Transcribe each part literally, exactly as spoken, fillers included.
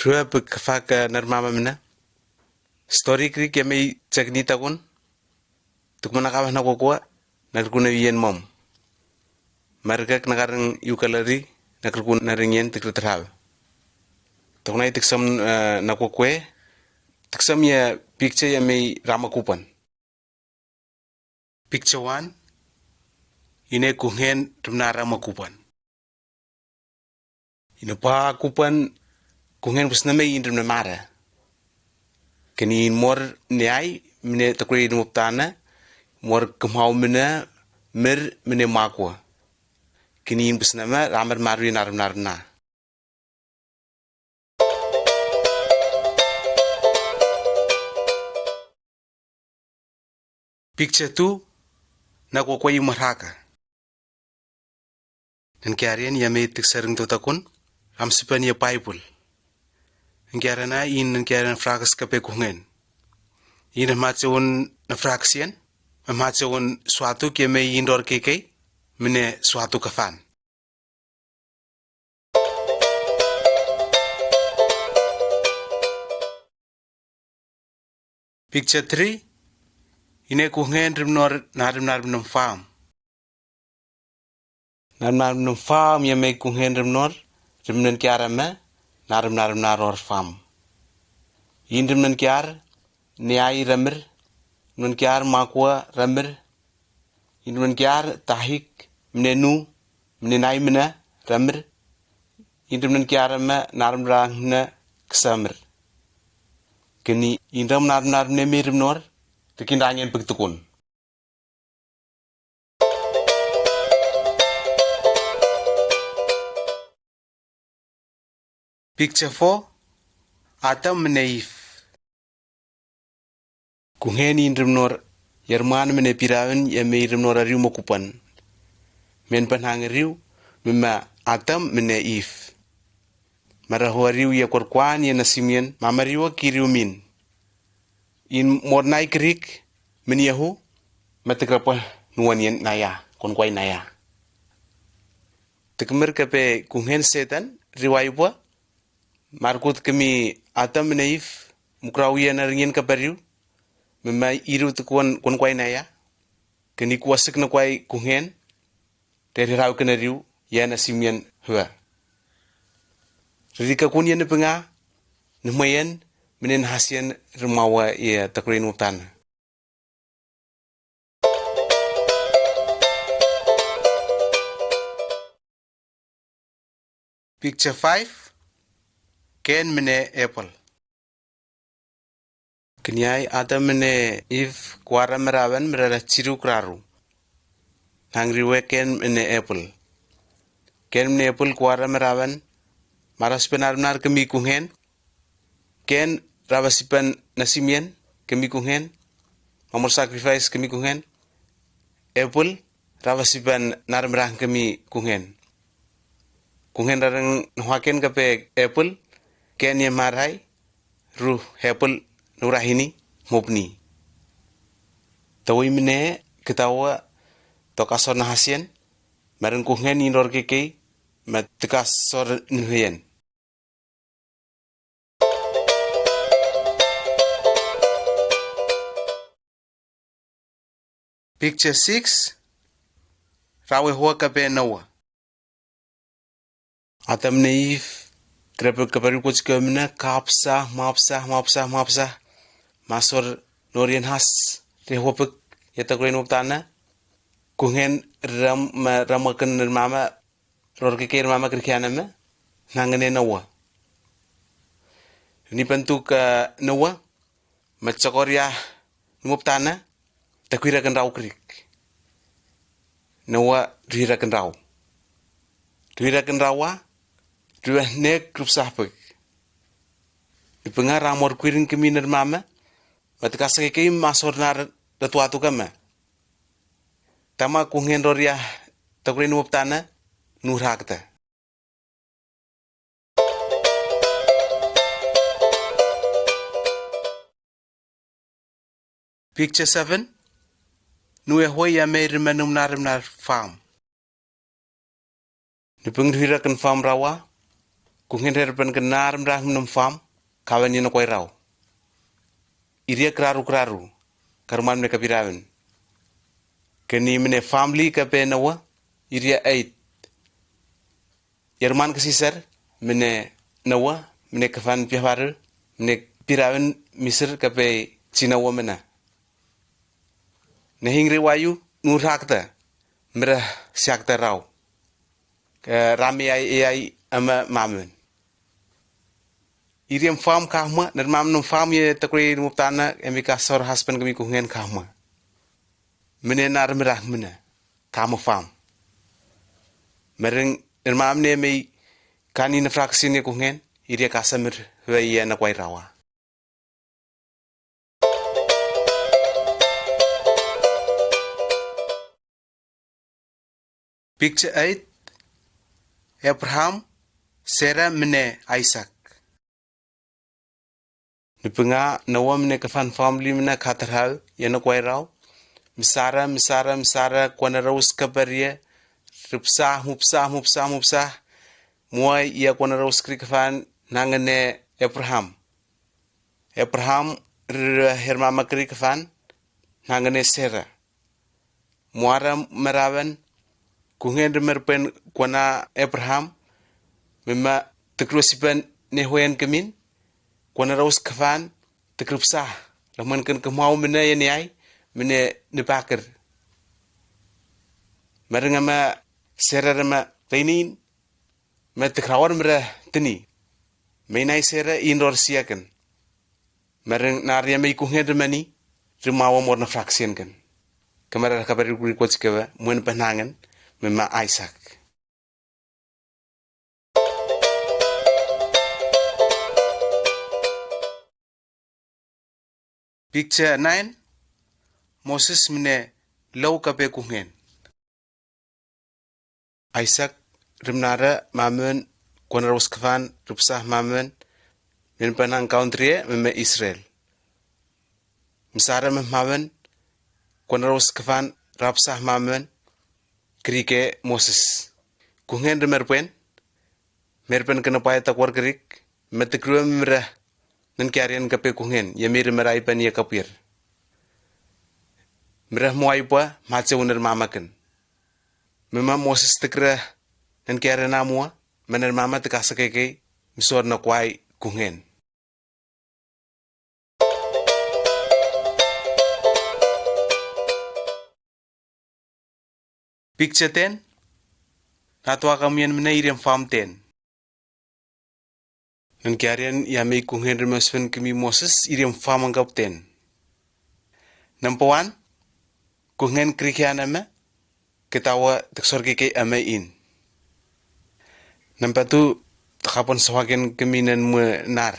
Thua pik kafak, eh, narmama mina. Story krik ya mei cek ni takun. Tuk mana kawa na kokwa, na kukuna yen mom. Margak na karang yu kalari, na kukuna ring yen tik ratrawe. Tuk nai tik sam, eh, na kokwe. Tik sam ya picture ya mei rama kupan. Picture one, ine kungen rimna rama kupan. Ine pa kupan kungen pusna mei in rimna mara. Kani in mor nyai mine takri nuptana, mor kemhau mine mir mine makwa. Kani in pusna ma ramar marwi na rimna rimna. Picture two, na kokwe yu marhaka. Nan kiarin ya mei tik sarang to takun, am sipan ya Bible. Nan kiarana in nan kiaran frakas kape kungen. In ma chawun na frakas yen, ma chawun swatu ke mei in dor keke, mine swatu kafan. Picture three, ine kungen rimnor na rimna rimnam farm. Na rimna rimnam farm ya mei kungen rimnor, rimnan kiara ma, na rimna rimna ror farm. In rimnan kiar, nyai ramir, rimnan kiar makwa ramir, in rimnan kiar tahik, mine nu, mine nai mine ramir, in rimnan kiar ma, na rimna rimna ksamir. Kani in ram na rimna rimna mei rimnor, tikin rangen pik tukun. Picture four, Adam mine Eve. Kungen in rimnor, yarman mine pirawen ya mei rimnor ariu makupan. Men panhang ariu, mima Adam mine Eve. Mara ho ariu ya korkwan ya nasimien, mama ariu kiriu min. In mor nai krik, min yahu, matikrapa nuan yen naya, konkwai naya. Tikmir kape kungen Satan, riwai bwa, markut kami Adam na Eve, mukrau ya na ringin kapariu, mema iriu tikwan konkwai naya, kani kwasik na kwai kungen, teri rau kena riu, ya na simien hua. Riri kakun ya na penga, numayan, minen hasian rimawa ya takrin waptan. Picture five, Ken mine apple. Knyai Adam mine Eve kwara merawan merara chiru kraru. Nangriwe Ken mine apple. Ken mine apple kwara merawan, mara sipan armnar kami kungen. Ken rawa sipan na simien, kami kungen. Mamor sacrifice kami kungen. Apple, rawa sipan na rimrang kami kungen. Kungen rarang nuhaken kape apple, Ken ya marai, ru apple, nurahini, mopni. Tawi mine, ketawa, tokasor na hasian, marang kungen indor keke, matikasor nuhian. Picture six, rawe hua kape Noah. Adam na Eve, trepe kapariu kuchka mina, kapsa, mapsa, mapsa, mapsa. Masor norian has, rehopik, ya takrin waptana. Kungen ram, ma, ramakan mama, ror keke mama krikiana me, nangene Noah. Ni pantu ka Noah, machakor ya numuptana, takwira kan rau krik. Noah rira kan rau. Rira kan rawa, rira ne grup sahpik. Ni penga ramor kwirin kami na mama, matikasa keke masor na ratwatu kama. Tama kungen roria, takrin waptana, nurakta. Picture seven, nuwe hoi ya mei rimanum na rimna farm. Nipeng rira kan farm rawa, Kuhnghên hrei pen kanaar mrang mnam farm, kawen yan kwai rao. Iria kraru kraru, karman mne kapirawen. Kani mne family kape Noah, iria eit. Yarman kasisar, mne Noah, mne kafan piafaru, mne pirawen misir kape chi Noah mna. Nahing riwayu, nu rakta, mrah siakta rao. Ka rami ai ai ama mamun. Iriam farm kahma, narmam nung farm ye takri muptana, emi ka sor husband kami kuhnghên kahma. Mene nar mirah mene, kahma farm. Mering narmam ne mei kani na frak sini kuhnghên, iria kasamir hwe ye na kwai rawa. Picture eight, Abraham, Sarah mne Isaac. Nipinga Noah mne kafan family mna khatarhau, yana kwai rao. Msara, msara, msara, kwana raus kaparia. Ripsa, mupsa, mupsa, mupsa. Muai ya kwana raus kri kafan nangane Abraham. Abraham rira hermama kri kafan nangane Sarah. Muara marawan, kuhnghên rimer pen kwana Abraham, mema tikru sipen nehwen kemin, kwana raus kafan, tikru psa, laman ken kemau mene yeniai, mene nipakir. Marengama Sarah rema reinin, ma tikrawar mera tini. Meinai Sarah in ror siaken. Mareng naria mei kuhnghên rimani, rimawa mor na frak sienken. Kamara kabari kuri kwachikawa, mwen panangan, mema Isaac. Picture nine, Moses mne lau kape kuhnghên. Isaac rimnara mamun, kwana raus kafan, ripsa mamun, min panang country, meme Israel. Msara memawan, kwana raus kafan, rapsa mamun, kri ke Moses. Kuhnghên rimer pen, mer pen kanapai takwar krik, metikru mrah, nan kiarian kape kuhnghên, yamir merai pen ya kapir. Mrah muai pwa, mache uner mamaken. Mema Moses tikrah, nan kiarian amua, mener mama tikasa keke, msor na kwai kuhnghên. Picture ten, natwa kamian mene iriam farm ten. Nan kiarian yamei kuhnghên rimaspen kemi Moses iriam farm angkap ten. Number one, kuhnghên krikian ame, ketawa tiksor keke ame in. Number two, takapon sawakin keminan mwe nar.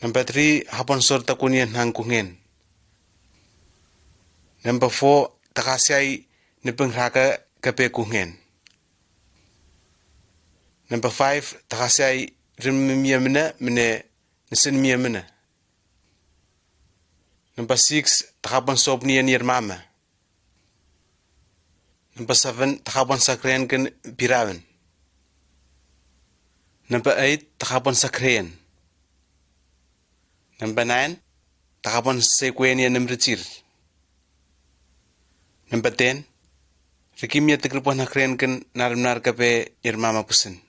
Number three, hapon sor takunian hang kuhnghên. Number four, takasiai nipeng raka kape kuhnghên. Number five, takasiai rimimia mene, mene nisin mia mene. Number six, takapon sop nian yar mama. Number seven, takapon sakren ken pirawen. Number eight, takapon sakren. Number nine, takapon sekwen ya nemrichir. Number ten, rikimia tikripon hakren ken narmnar kape yar mama pusin.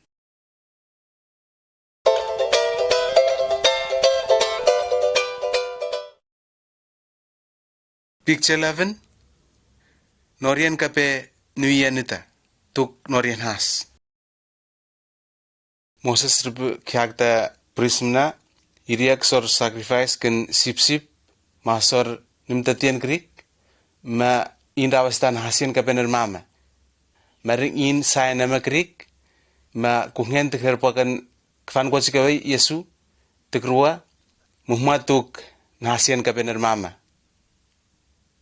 Picture eleven, Norian kape nuian nita, tuk norian has. Moses ripu kiakta prismna, iriak sor sacrifice ken sip sip, ma sor nimtatian krik, ma in rawastan hasian kape nermama. Maring in sainama krik, ma kuhnghên tikrer pwakan kfan kwachikawei Yesu, tikrua, muhma tuk nahasian kape nermama.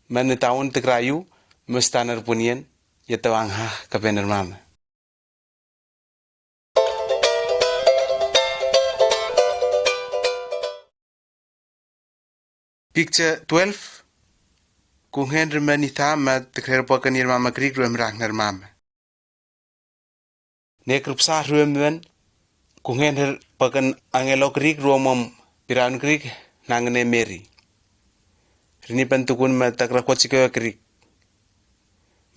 Ma nitaun tikrayu, mustanar punian, yatawang ha kape nermama. Picture twelve, kuhnghên rimani tha ma tikrer pwakan yar mama krik ruem rak nermama. Neigrup sa hruem wen, kunghen her pakan angelo Greek romom piraun Greek nangene Mary. Rinipan tukun ma takra kwachikawa Greek.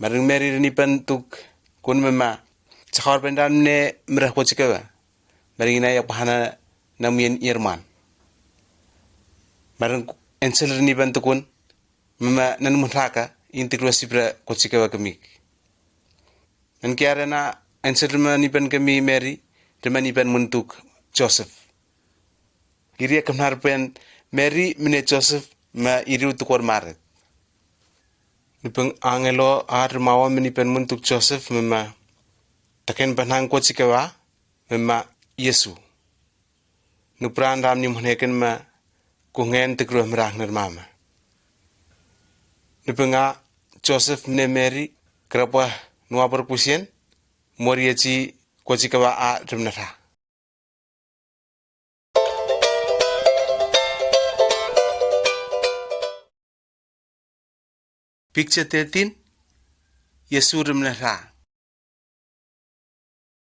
Maring Mary rinipan tuk kun mema, chakhaur pendan ne mrah kwachikawa. Maring ina yak pahana namien yerman. Maring ensil rinipan tukun, mema nan munhraka, intik rwa sipra kwachikawa kamik. Nan kiarana answer rima nipan kami Mary, rima nipan muntuk Joseph. Iriya kamhnar pen Mary mine Joseph ma iriu tukor marit. Nipeng angelo ar mawa minipan muntuk Joseph mema taken panang kwachikawa mema Yesu. Nupran ram ni mhoneken ma kungen tikruh mirang nirmama. Nipenga Joseph mine Mary krapwa nuapar kusien, mori aji kwachikawa a rimnatha. Picture thirteen, Yesu rimnatha.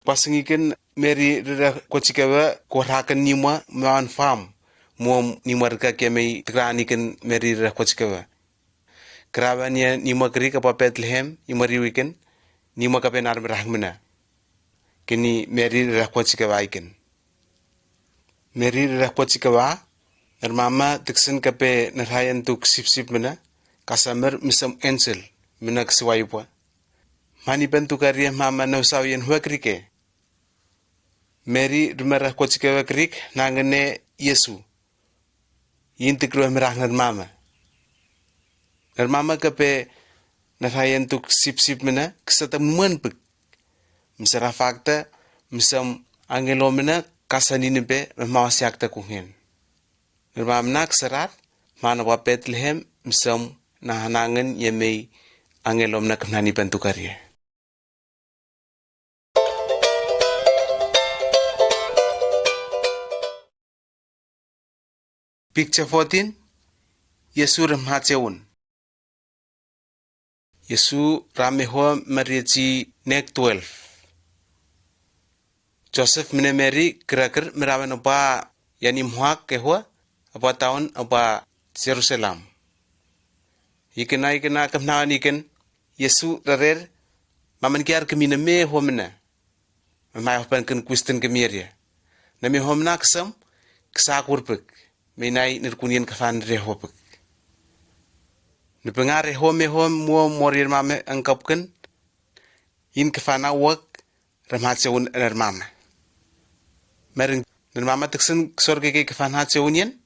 Pasingikin Mary rira kwachikawa kwarakan nimwa maan farm, muam nimwa rika kemei tikranikin Mary rira kwachikawa. Krawan ya nimwa krik apa Bethlehem, imariwikin, nimwa kapen armirahmina. Kini Mary rira kwachikawa ikin. Mary rira kwachikawa, nirmama tiksin kape nirhayan tuk sip sip mina, kasamir misam ensil, mina kasiwayupwa. Mani pentukaria mama nausaw yan huwa krike. Mary rima rira kwachikawa krik nangene Yesu. Yin tikruh mirang nirmama. Nirmama kape nirhayan tuk sip sip mina, kisata muan pik. Misara fakta, misam angelo mina, kasani nipe, mamawa siakta kungen. Nirmama na kisarat, mana wa Bethlehem, misam nahanangan yemei angelo mina kamnani pentukaria. Picture fourteen, Yesu rima cheun. Yesu rame hoa mari chi nek twelve. Joseph mine Mary krakr mirawan apa yani mhuak ke hoa, apa taun apa Jerusalem. Ikena ikena kamnawan iken, Yesu rarer, maman kiar kami name hoa mina. Mamai hopan kan question kami area. Name hoa mina kisam, kisa kurpik. Meinai nirkunian kafan re hopik. Nipenga re home home mua morir mame angkap kan. In kafan awak, ramha cheun nirmama. Maring nirmama tiksin ksor keke kafan ha cheun yen.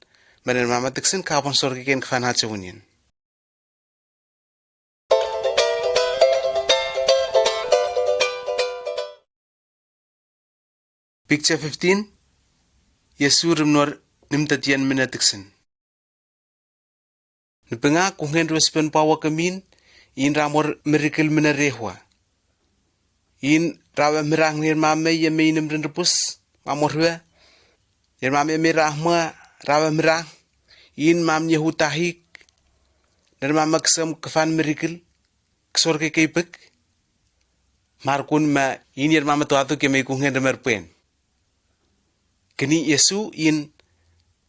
Maring nirmama tiksin kapon sor keke kafan ha cheun yen. Picture fifteen, Yesu rimnor nimtatian mina tiksin. Nipenga kungen rospen pawa kamin, in ramor miracle mina rehwa. In rawa mirang nirmame yemei nimrin rupus, mamor hwa. Nirmame mirahma, rawa mirang, in mam Yehu tahik, nirmama kisam kafan miracle, ksor ke keipik. Markun ma in nirmama tuatu kemei kungen rimer pwen. Kini Yesu in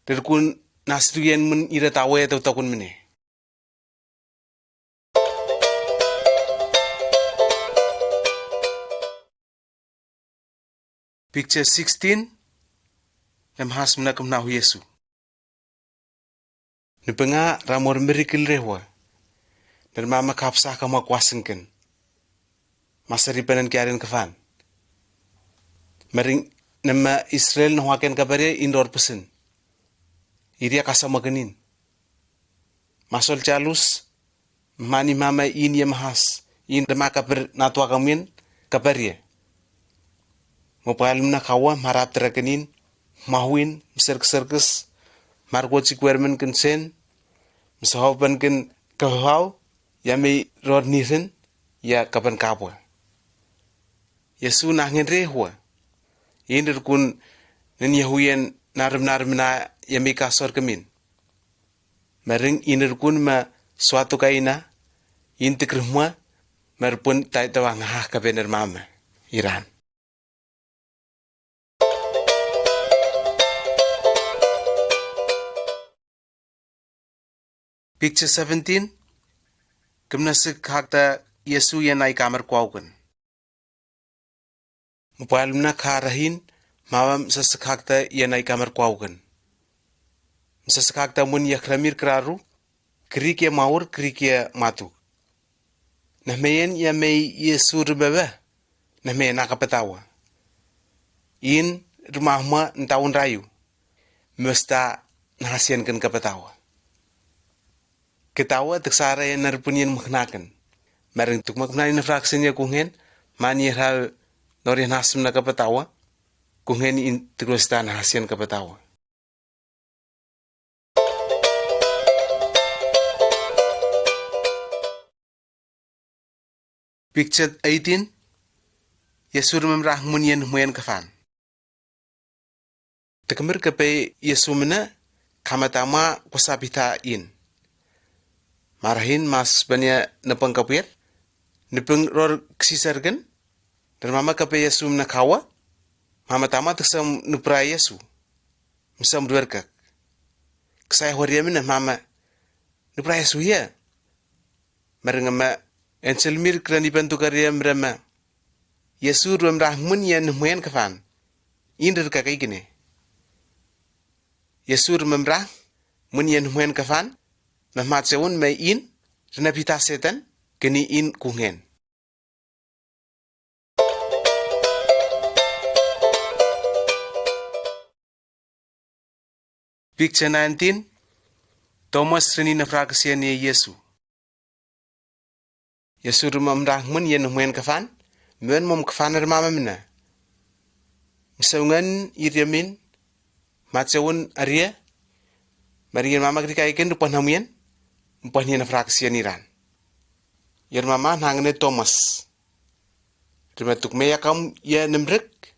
rirkun Nazarene mun ira tawe tau takun mine. Picture sixteen, Namhas muna kamna hu Yesu. Nipenga ramor miracle rehwa. Nirmama kapsa kama kwasingken. Masari panan kiarin kafan. Maring nama Israel na hwaken kapare indor pusin. Iria kasama kenin. Masol chalus, mani mama in yemahas, in dama kapar natwa kamin, kaparie. Mobile mna kawa, marap terakenin, mahuin, mserk serkes, margo chikwermen kensen, msahopen ken kahau, yami rod nisin, ya kapan kapwa. Yesu na ngen rehwa. In rirkun nin yahuyen narim narim na yami kasor kemin. Maring in rirkun ma swatukaina, in tikrihmwa, marpun taitawa ngaha kabener mama. Iran. Picture seventeen. Kamnasikhaakta Yesu yan ai kaamar kwaukun. Mobile mna kha rahin, mama msasikhaakta yan ai kaamar kwaukun. Msasikhaakta mun ya khramir kraru, krikia maur, krikia matuk. Nahmeiin ya mei Yesu rmewe, nahmeiin kapatawa. In rmahma ntaun rayu, mesta nahasian kan kapatawa. Katawa taksara ya narpunian mkhnakan. Maring tukmak mnani nafraksin ya kungen, mani rau nori nasm na kapatawa, kungen in tukrosta nahasian kapatawa. Picture eighteen. Yesu rmamrah mun yan hmuyan kafan. Takmir kape Yesu mna, kamatama kwasapitha in. Marahin mas banya napang kapwir, nipang ror ksisargan, dan mama kape Yesu mna kawa, mama tama taksam nupra Yesu. Msam duerkak. Ksai hwaria mna mama, nupra Yesu ya. Marangama, ensilmir krani bantu karia mrama. Yesu rmamrah mun yan hmuyan kafan. In rkakai kine. Yesu rmamrah mun yan hmuyan kafan, mahma cheun mei in, rnapita setan, kani in kungen. Picture nineteen. Thomas rini nafraksin ya Yesu. Yesu rmamrah mun yan hmuyan kafan, mun mom kafan rmama mna. Msaungan iriamin, machaun aria, maringan mama krikaikin rupan hamyan, mpan yan nafraksin iran. Yar mama nangane Thomas. Rima tukme yakam ya nimrik,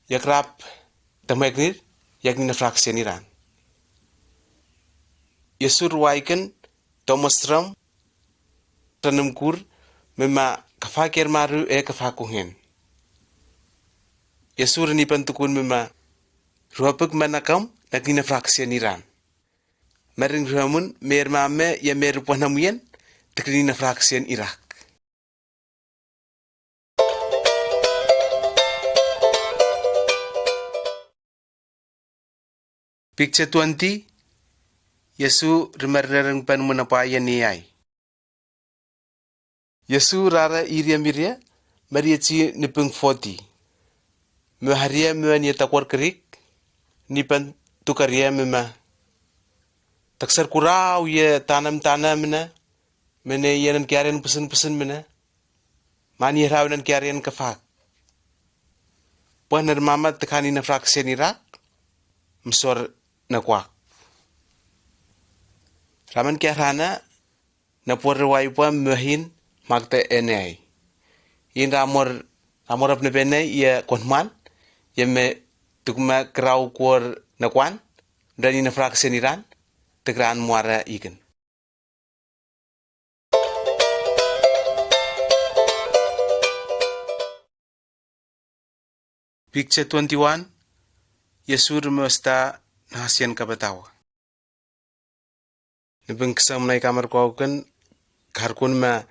yakrap tameknir, yakni nafraksin iran. Yesu ruwaikin, Thomas ram, tanam kur, mema kafa ker maru e kafa kungen. Yesu rani pan tukun mema, ruwapik manakam, nakni nafraksin iran. Maring ruwamun, mer mame, ya mer rupan hamyan, takni nafraksin irak. Picture twenty. Yesu rimarrarang pan munapa ya niyai. Yesu rara iria miria, maria chi nipung forty. Muharia muan ya takwar krik, nipan tukaria mema. Taksar kurau ya tanam tanam mena, mene ya nan kiarin pusin pusin mena. Mani rau nan kiarin kafak. Puan ner mama takani nafraksin irak, msor nakwak. Raman kiarana, napor wai puan muhin makta enai. In ramor, ramor apne benai ya konman, ya me tukma krau kwor nakwan, dani nafraksin iran, takran muara ikin. Picture twenty-one. Yesu rmesta nahasian kapatawa. Nibing ksam nai kamar kwaukan, karkun ma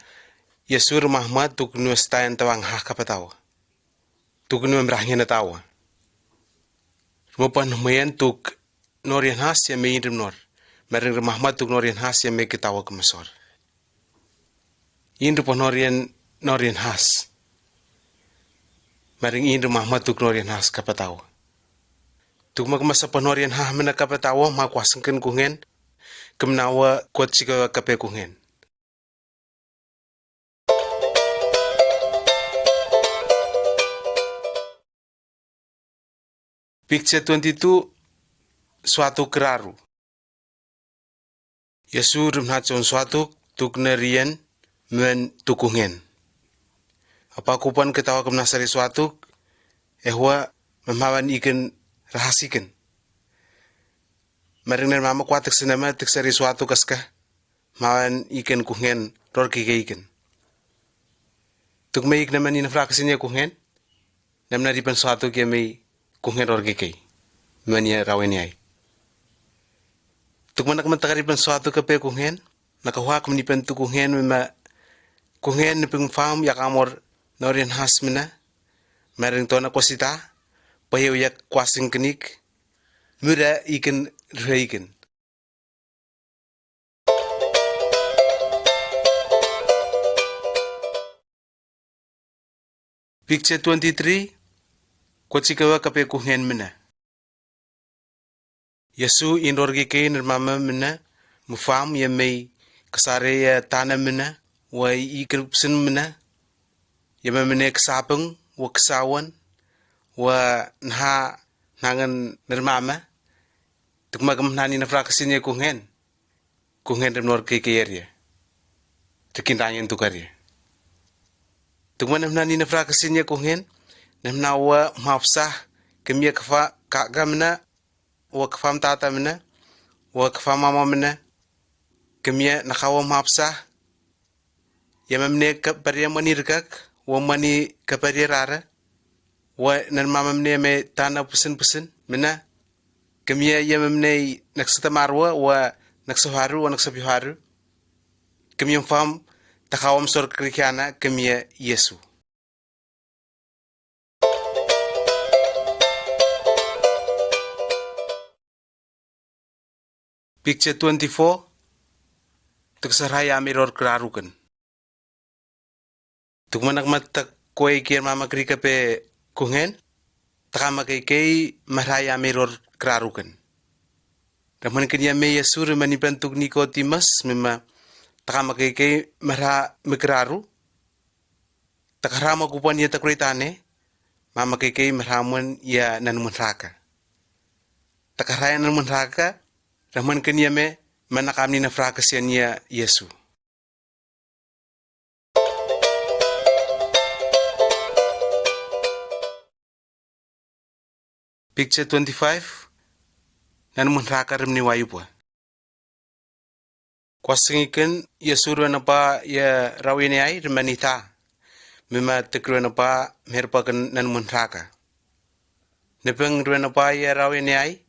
Yesu rmahma tuk nesta yan tawang ha kapatawa. Tuk nwe mrahngin atawa. Rmapan hmayan tuk nor yan has ya me in rim nor. Maring rmahma tuk nor yan has ya me kitawa kmasor. In rupan nor yan, nor yan has. Maring in rmahma tuk nor yan has kapatawa. Tuk makmasa pan nor yan ha mena kapatawa ma kwasangkan kungen. Kamnawa kwat chika kape kungen. Picture twenty-two, Swatuk Raru. Yesu rimhachon swatuk, tuk narian, muen tukungen. Apa kupan ketawa kamna sari swatuk, ehwa mamawan ikin rahasikin. Maring ner mama kwatik sinama tik sari swatuk aska. Mawan ikin kungen ror kikeikin. Tuk mei ik naman ina frak sinya kungen. Namna ripan swatuk ya mei kungen ror kikei. Mania rawen yai. Tuk manak matak ripan swatuk kape kungen. Nakahuak mani pen tu kuhngen mima kuhngen niping farm yak amor norian has mina. Mering tona kosita, pahiu yak kwasing kenik, mura ikin reikin. Picture twenty-three, Kwachikawa kape kuhngen mina. Yesu indor kikei nirmama mina, mufam yamei kasare ya tana mina, wa ikirupsin mina, yama mina kasapeng, wa kasawan, wa nha nangan nirmama, tukma kam nani nafra kasin ya kuhngen. Kuhngen rimnor kikei ya ria. Rikin rangin tu ka ria. Tukma nam nani nafra kasin ya kuhngen. Nam na wa mapsah, kemia kafa kaka mina, wa kafa mtata mina, wa kafa mama mina, kemia nakawa mapsah, yama mina kaparia mani rikak, wa mani kaparia rara, wa nirmama mina me tana pusin pusin mina, kemia yama mina naksatamar wa, wa naksaharu, wa naksapiharu, kemia mfam takawam sor krikiana, kemia Yesu. Picture twenty-four, Taksaraya miror krarukan. Tukmanak matak koi kir mama krika pe kuhngen, takama kei kei maraya miror krarukan. Ramhan kenya me Yesu rimani pen tuk Nicodemus mima, takama kei kei mara mikraru. Takarama kupan ya takritane, mama kei kei mara mun ya nan mun raka. Takaraya nan mun raka, ramhan kenya me, manakamni nafra kasian ya Yesu. Picture twenty-five, Nan mun raka rimni wayupa. Kwasing ikin Yesu rwenapa ya rawi ni ai rimani ta. Mima tik rwenapa merpakan nan mun raka. Nipeng rwenapa ya rawi ni ai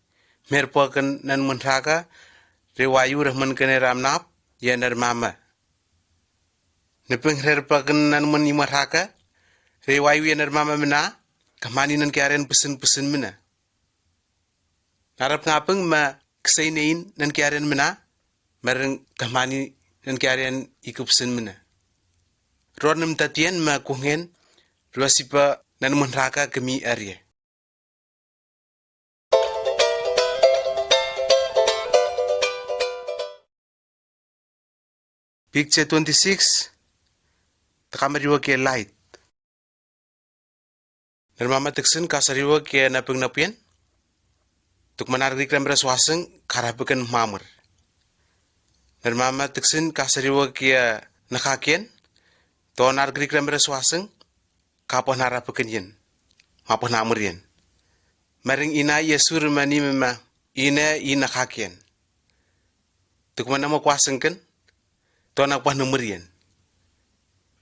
merpakan nan mun raka, riwayu rahman kene ramnap ya narmama. Nipeng rerpakan nan mun ima raka, riwayu ya narmama mina, kamani nan kiaren pusin pusin mina. Narap ngapeng ma ksei nein nan kiaren mina, mareng kamani nan kiaren ikupsin mina. Ron nam tatien ma kuhngen, rwasipa nan mun raka kemi arie. Picture twenty-six, Takamariwa ke light. Nirmama tiksin kasariwa ke napeng napien. Tukmanar krik ramre swaseng karapikan mamur. Nirmama tiksin kasariwa ke nakakien. Tonar krik ramre swaseng kapah narapikan yin. Mapah namur yin. Maring ina Yesu rimani mima ina ina kakien. Tukmanama kwasengken, tonak pah numur yin.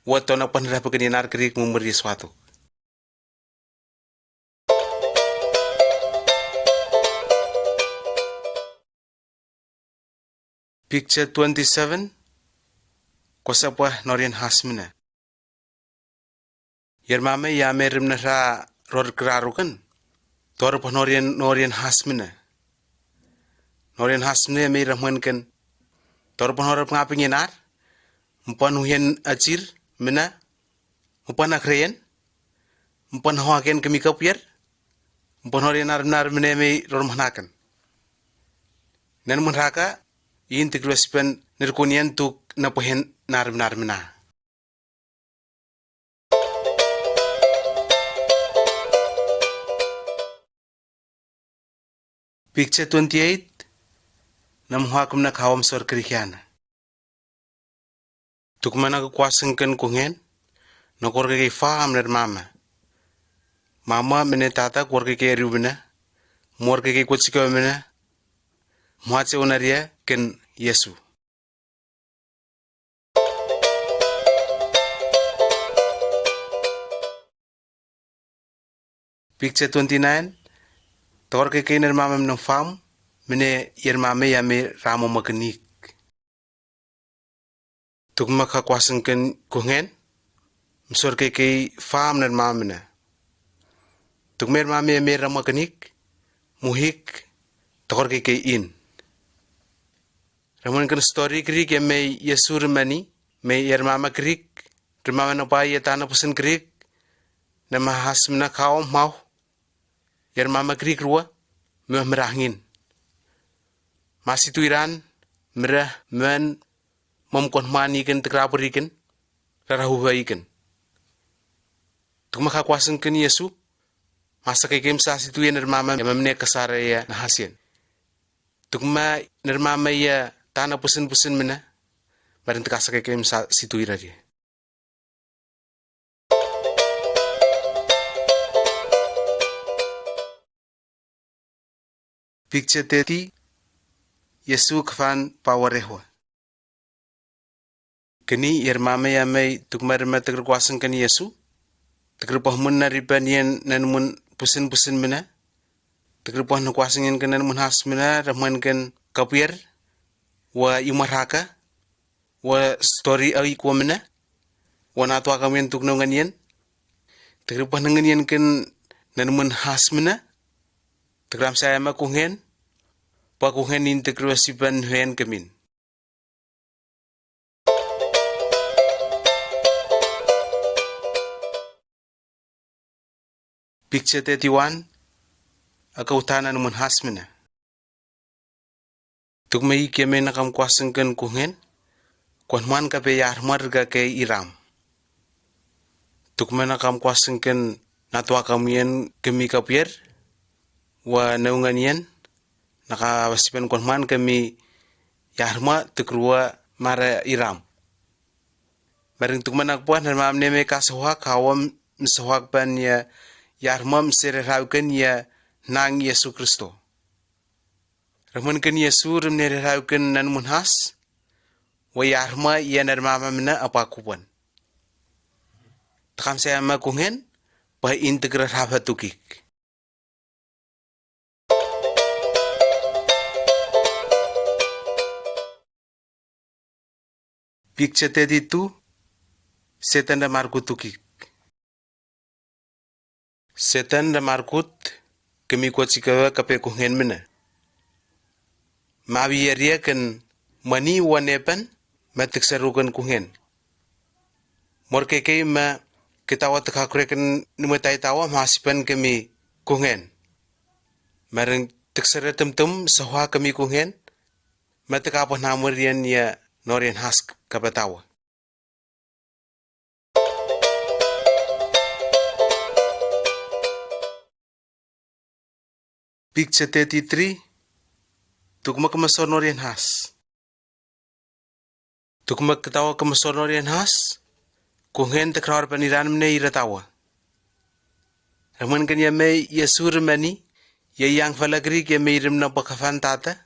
Wa tonak pah narapikan yin ar krik mumur yiswatuk. Picture twenty-seven, Kwasapwa norian hasmina. Yermame yame rimna hra ror krarukan. Tor pah norian norian hasmina. Norian hasmina me ramhwenken. Tor pah nor ngaping yenar. Mpan huyen achir mina. Mpan akreyen. Mpan hawaken kemikap yer. Mpan hor yenar nar mene me ror mahnakan. Nan mun raka, yin tik respen nirkunyen tuk napahen nar nar mena. Picture twenty-eight, Namhwa kumna khawam sor krikiana. Tukmana ka kwasengken kungen, na kor keke fa amner mama. Mama mene tata kor keke riu bina, mor keke kwachika bina, mwa che unaria ken Yesu. Picture twenty-nine, Tor keke ner mama mnam fam, mene yer mama yame ramo makenik. Dukma kha kwasang kan kuhngen, msor kei kei fam nan ma mina. Dukma er ma mi ame rama kanik, muhik, takor kei kei in. Ramun kan story krik ya mei Yesu rimani, mei er mama krik, rimama na pai ya tana pusin krik, na mahas mina khao mau, er mama krik rua, meh merahngin. Masi tuiran, merah, men, mom kon mani kan tekrapuri kan, rarahu hai kan. Dukma kha kwasang kan Yesu, masa kei kei msa si tuiran er mama ya mamne kasara ya nahasien. Dukma ner mama ya tana pusin pusin mina, marin tekasa kei kei msa si tuiran ya. Picture thirty, Yesu kafan pawarehwa. Kani yer mama ya mei dukma rima tekra kwasang kan Yesu. Tekra pahmun na ripan yen nan mun pusin pusin mina. Tekra pahna kwasang yen kan nan mun has mina, rahman kan kapier, wa imarhaka, wa story ai kwa mina, wa na twa kamian tukno ngan yen. Tekra pahna ngan yen kan nan mun has mina. Tekra msa ya ma kuhngen, pa kuhngen in tekra sipan huen kamin. Picture thirty-one, akauthana nan mun has mina. Dukma i kei mei na kam kwasang kan kuhngen, kwan man kape yar mar ka kei iram. Dukma na kam kwasang kan na twa kamian kami kapier, wa nau ngan yen, na ka wasipan kwan man kami yar ma tekrua mara iram. Maring dukma na kwan har mam ne mei ka sahwak, khawam sahwak ban ya yar ma msere rauken ya nang Yesu Kristo. Rahman kan Yesu rimne rauken nan mun has, wa yar ma ya ner mama mina apa kupan. Tekam sa ya ma kuhngen, pa in tekra rauha tukik. Picture thirty-two, Setan da markut tukik. Setan da markut, kami kwa chikawa kape kuhngen mina. Mawi ya ria kan mani wa nepan, ma teksaru kan kuhngen. Mor kei kei ma kitawa tekakre kan numatai tawa ma sipan kami kuhngen. Maring teksare tum tum sahwa kami kuhngen, ma tekapa namur yen ya nor yen has kapatawa. Picture thirty-three, dukma kama sor nor yen has. Dukma katawa kama sor nor yen has, kuhngen tekrar paniran mne ira tawa. Rahman kan ya mei Yesu rimani, ya yang falakri ke mei rimna pakafan tata.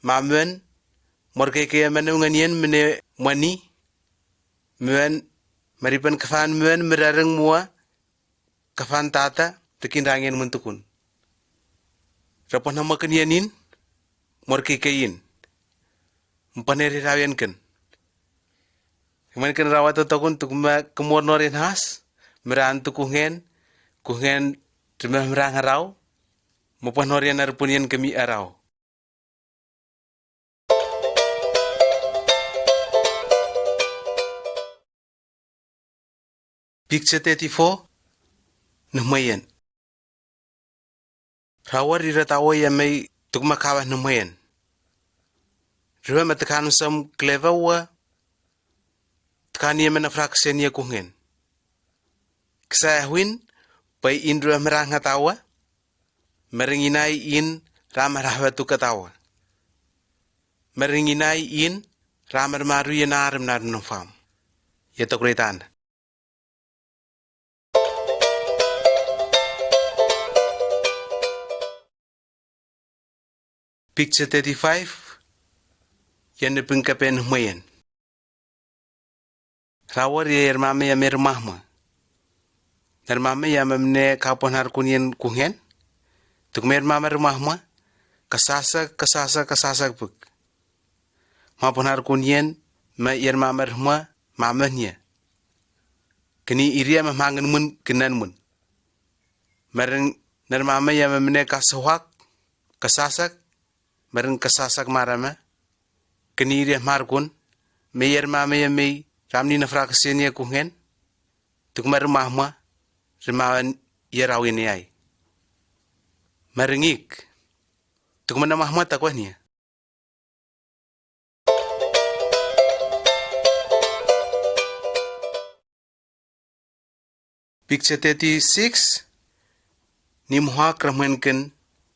Mamuen, mor kei kei manu ngan yen mene mani, muen, maripan kafan muen merareng mua, kafan tata, tekin rangen mun tukun. Rapan hama kan yen in, mor kei kei in. Mpaneri raw yen kan. Iman kan rawa to tokun tukma kemor nor yen has, meran tu kuhngen, kuhngen, rimah merang harau, mapan nor yen arpun yen kami arau. Picture thirty-four, Nuhmayan. Rawa rira tawa ya mei tukma kawa nuhmayan. Rira ma tekhan sam clever wa, tekhan ya mena frak sen ya kuhngen. Ksa ya hwin, pai in rira merang hatawa, meringinai in rama rahwa tukatawa. Meringinai in rama ramaru ya narim narim nufam. Ya tokretan. Picture thirty-five, yan ne pingkapen hmayan. Rawar ya yarmame ya mermahma. Narmame ya mamne kapon har kunyen kuhngen. Tuk mermama rmahma. Kasasa, kasasa, kasasa puk. Mapon har kunyen, ma yarmama rhmwa, mama niya. Kani iri ama hmangin mun, kinan mun. Marang narmama ya mamne kasawak, kasasak, marang kasasak marama. Kani iri ama rkun, ma yarmama ya mei, ramni nafra kasian ya kuhngen. Tuk marang mahmwa, rmawan ya rawi ni ai. Marang ik. Tuk mana mahmwa takwa niya. Picture thirty-six, Nimhwak ramhwenkin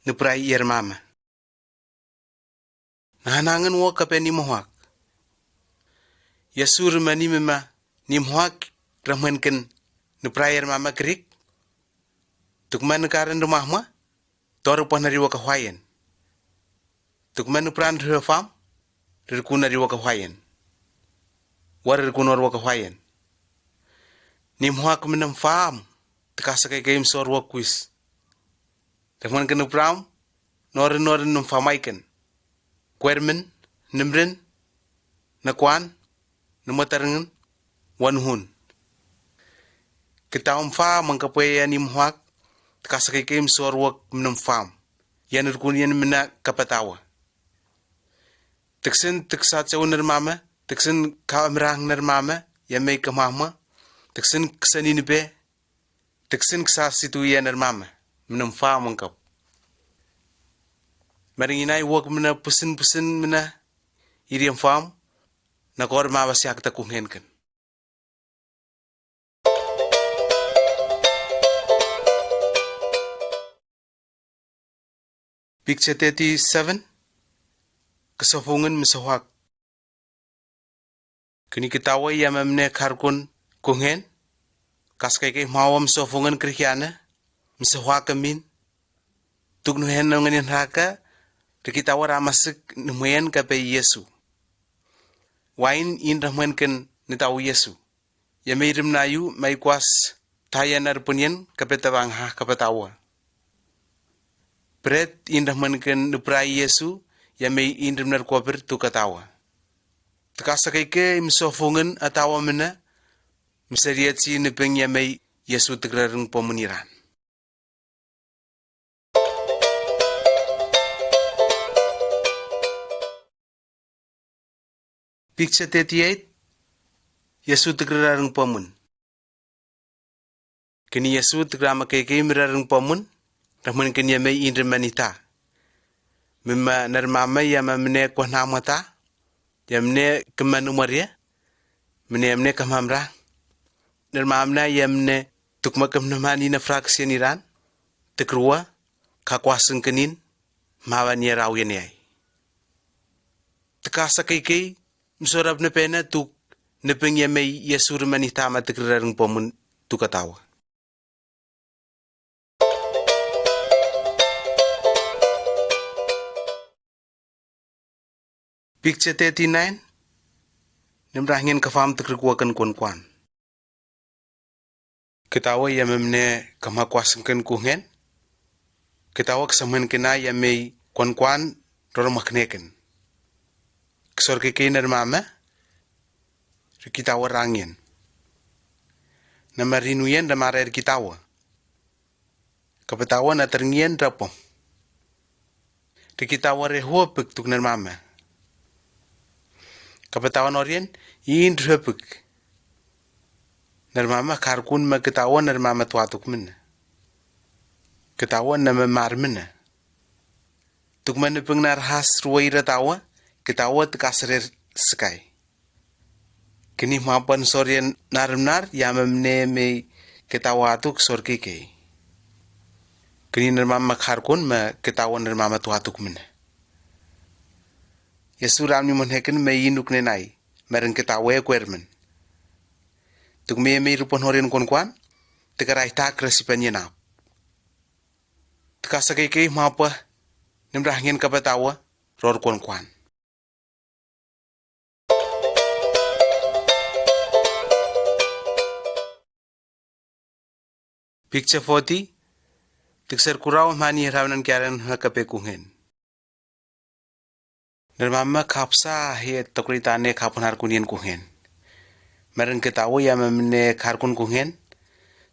nuprai yarmama. Nahanangin wo kape nimhwak. Yesu rmani mima nimhwak ramhwenkin nuprai yarmama krik. Tuk mana karan rmahmwa. Tor pwan riwa kahwayan. Tuk mana pran rhwe fam, rirkun riwa kahwayan. War rirkun riwa kahwayan. Nimhwak minam fam, tuk asakai kaim sor wa kwis. Ramhwenkin nupram, nor nor num famaikin. Kwermin, nimrin, nakwan, namatarangin, wanhun. Kitaw mfam ang kapwe ya nimhwak, tuk asakai kaim sor wa minam fam. Yan rirkun yan mina kapatawa. Tiksin tiksa chaw narmama, tiksin ka amrang narmama, ya mei kamahma, tiksin ksa ninipe, tiksin ksa situ ya narmama, minam fam ang kap. Maringinai wak mina pusin pusin mina, iriam fam, nakor ma wasyak ta kuhngen kan. Picture thirty-seven, Kasofungan masawak. Kani kitawa ya mamne karkun kuhngen. Kaskai kai mawa masofungan krikiana. Masawak kamin. Tuk nuhen nangani nraka. Rikitawa ramasik numuyan kape Yesu. Wain in rahmwenkin nitaw Yesu. Ya mei rimnayu mei kwas taya narpunyan kapetawang ha kapetawa. Pret in rahmwenkin nuprai Yesu ya mei in rimnar kwapir tu katawa. Takasakai ke im sofungan atawa mina, misariat si niping ya mei Yesu tikrarang pomuniran. Picture thirty-eight, Yesu tikrarang pomun. Kani Yesu tikrama keke mirarang pomun, rahmwenkin ya mei in rimanita. Mima narmama ya mamne kwanamata, ya mne keman umaria, mne mne kamamra. Narmamna ya mne tukma kamnamani na fraksianiran, tikrua, kakwasang kanin, mawan ya rau ya niai. Takasakai kei, msorap na pena tuk, niping ya mei Yesu rimanita ma tikrarang pomun tu katawa. Picture thirty-nine, Nimrahngin kafam tikrikwakan kunkwan. Kitawa ya mamne kama kwasangkan kuhngen. Kitawa kasamhan kina ya mei kunkwan rormaknekan. Ksor keke narmama, rikitawa rangin. Namarinuyan ramara rikitawa. Kapetawa na tarngian rapom. Rikitawa rehua pik tuk narmama. Kapetawa norian, in rehua pik. Narmama karkun ma kitawa narmama tua tuk mina. Kitawa nama mar mina. Tuk mana ping narhas ruai ratawa, kitawa takasarir skai. Kini mapan sorian narmnar, ya mamne mei kitawa tuk sor keke. Kini narmama karkun ma kitawa narmama tua tuk mina. Yesu ramni monhekin mei inuk nenai, marang kitawa kwermin. Tuk mei mei rupon horian kunkwan, takarai tak resipan yenap. Takasakai kei mapa, nimrahngin kapetawa, ror kunkwan. Picture forty, Tiksar kurau mani rawanan kiaran ha kape kuhngen. Narmama khapsa hiya takri tane khapun harkun yen kuhen. Marang kitawo ya mamne kharkun kuhen.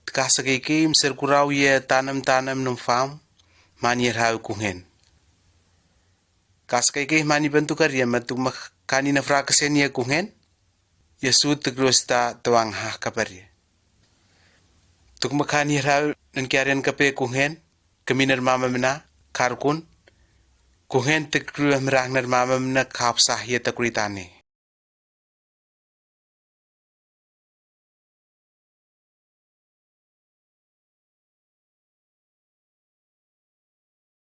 Tkasa kei kei mser kurau ya tanam tanam num fam. Mani rau kuhen. Kas kei kei mani bantu kar ya matuk mak kani na fra kasen ya kuhen. Yesu tikrusta tawang ha kapar ya. Tuk mak kani rau nan kiaren kape kuhen. Kami narmama mna, kharkun. Kuhen tikru mrang narmama mna khapsa hiya takri tane.